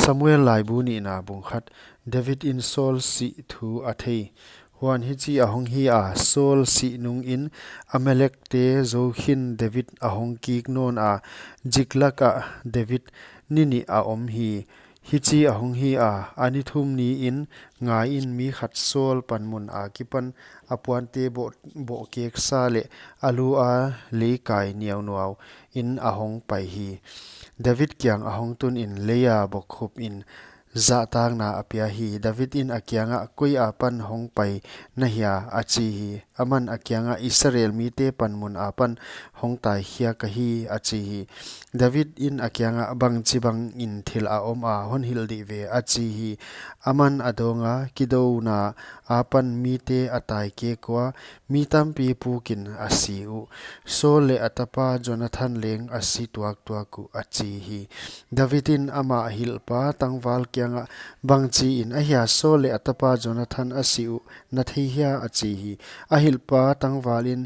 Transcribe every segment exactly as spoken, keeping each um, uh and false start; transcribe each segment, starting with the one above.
Samuel laibu nihna bung khat. David in Saul sih thu a thei. Huan hichi ahong hi a, Saul sih nungin Amalekte zoukhin David ahong kik nawn a, Ziklag ah David ni nih a om hi. Hichi ahong hi a, a ni thum niin, ngaiin mi khat Saul panmun akipan a puante boh, bohkeksa leh a lu a leikai niaunuau in ahong pai hi. David kiang ahong tunin lei a bokhupin zahtakna a pia hi. David in a kiangah, koi apan hong pai na hia, a chi hi. Aman a kiangah, Israel mite panmun apan hong taikhia ka hi, a chi hi. David in a kiangah, bangchibangin thil a om a, hon hilh dih ve, a chi hi. Aman a dawnga, kidouna apan mite a taikek ua, mi tampi pukin a si uh. Saul leh a tapa Jonathan leng a si tuaktuak uh, a chi hi. David in amah hilhpa tangval kiangah, bangchiin ahia Saul leh a tapa Jonathan a si uh na thei hia, a chi hi. A hilhpa tangval in,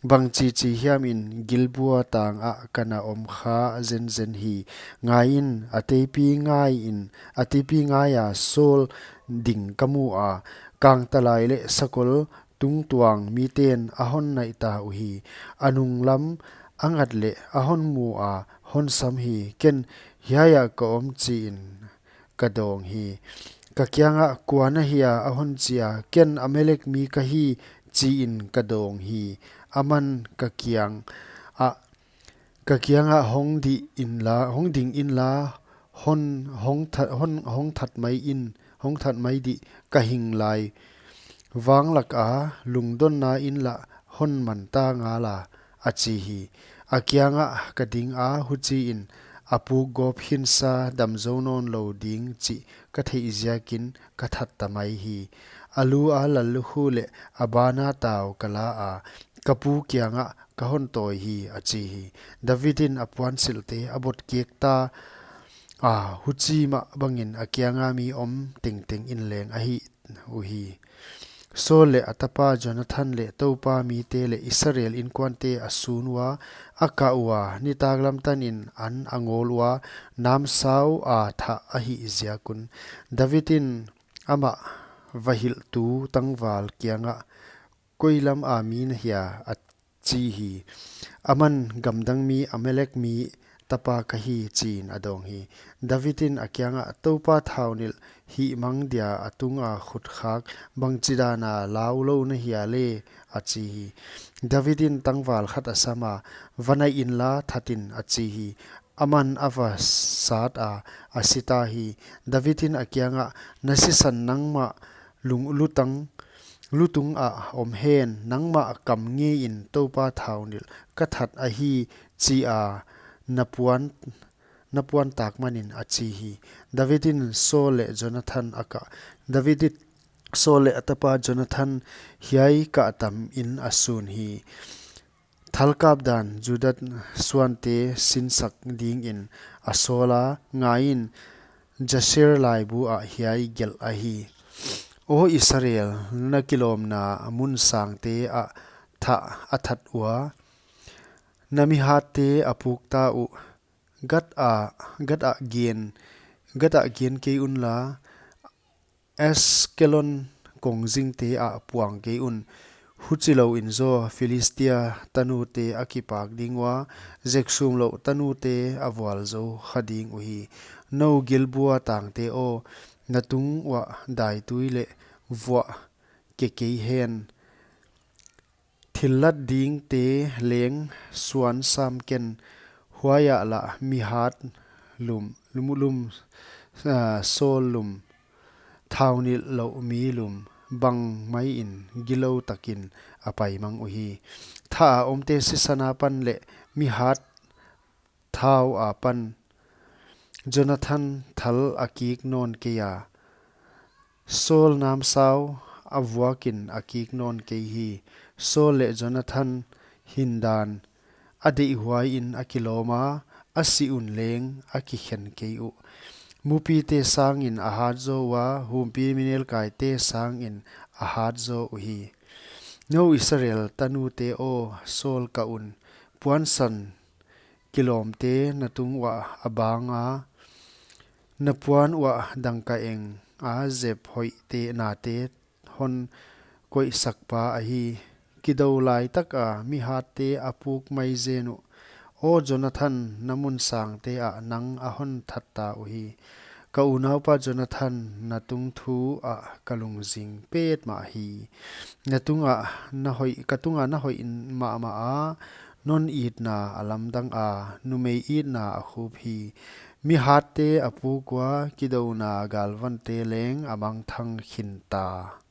bangchichi hiamin Gilboa tangah ka na om kha zenzen hi. Ngaiin, a teipi ngaiin, a teipi ngaia Saul ding ka mu a, kangtalai leh sakol tungtuang miten a hon naihta uhi. A nunglam a ngat leh a hon mu a, hon sam hi. Ken hiaia ka om chiin ka dawng hi. Ka kiangah, kua na hia, a hon chi a, ken Amalek mi ka hi, chiin ka dawng hi. Aman ka kiangah, ka kiangah hong dih inla, hong ding inla, hon, hong that, hon, hong that mai in, hong that mai dih, ka hing lai vanglak a lungdonna in lah hon manta ngala, a chi hi. A kiangah ka ding a, huchiin a puk gawp hinsa damzou nawn lou ding chih ka theih ziakin ka that ta mai hi. A lu a lallukhu leh a bana tau ka la a, ka pu kiangah ka hon tawi hi, a chi hi. David in a puansilhte a botkek ta a, huchi mah bangin a kianga mi om tengteng in leng a hih uhi. Saul leh a tapa Jonathan leh Toupa mite leh Israel inkuante a sun ua, a kah ua, nitaklam tanin an a ngawl ua, namsau a thah a hih ziak un. David in amah va hilhtu tangval kiangah, koi lam a mi na hia, a chi hi. Aman, gamdang mi, Amalek mi tapa ka hi, chiin a dawng hi. David in a kiangah, Toupa thaunilh hihmang dia a tunga khut khak bangchidana lau lou na hia le, a chi hi. David in tangval khat a sam a, va naih inla that in, a chi hi. Aman a va sat a, a si ta hi. David in a kiangah, na sisan nangmah lung, lutang, lutung ah om hen, nangmah kam ngeiin Toupa thaunilh ka that ahi, chi a na puan, na puan tak manin, a chi hi. David in Saul leh Jonathan a kah. David in Saul leh a tapa Jonathan hiai kah tamin a sun hi. Thalkap dan Judah suante sinsak dingin a sawl a, ngaiin, Jaser laibu ah hiai gelh ahi. Aw Israel, na kilawmna mun sangte ah thah a that ua, na mihatte a puk ta uh, Gath ah, Gath ah gen, Gath ah gen kei unla, Askelon kongzingte ah puang kei un. Huchilouin zaw Philistia tanute a kipak ding ua, zeksum louh tanute a vualzou kha ding uhi. Nou Gilboa tangte aw, na tung uah daitui leh vuah ke kei hen. Thillat dingte leng suan sam ken, huaiah lah mihat lum, lum, lum, ah, sawl lum, thaunilh louh mi lum, bang maiin gilou takin a paimang uhi. Thah a omte sisan apan leh mihat thau apan Jonathan thal a kik nawn kei a, Saul namsau a vuakin a kik nawn kei hi. Saul leh Jonathan hindan a deihhuaiin a kilawm a, a si un leng a kikhen kei uh. Mupite sangin a hat zaw ua, humpi minelkaite sangin a hat zaw uhi. Nou Israel tanute aw, sawl kah un, puansan kilawmte na tung uah a bang a, Na puan uah dangkaeng a zep hoihte nate hon koihsakpa ahi. Kidou laitaka mi hatte a puk maizen uh. Aw Jonathan, na mun sangte ah nang a hon thatta uhi. Ka unaupa Jonathan, na tungthu ah ka lungzing petmah hi. Na tungah na hoih, ka tungah na hoih mahmah a, non itna a lamdang a, numei itna a khup hi. Mi hatte a puk ua, kidouna galvante leng a mangthang khinta.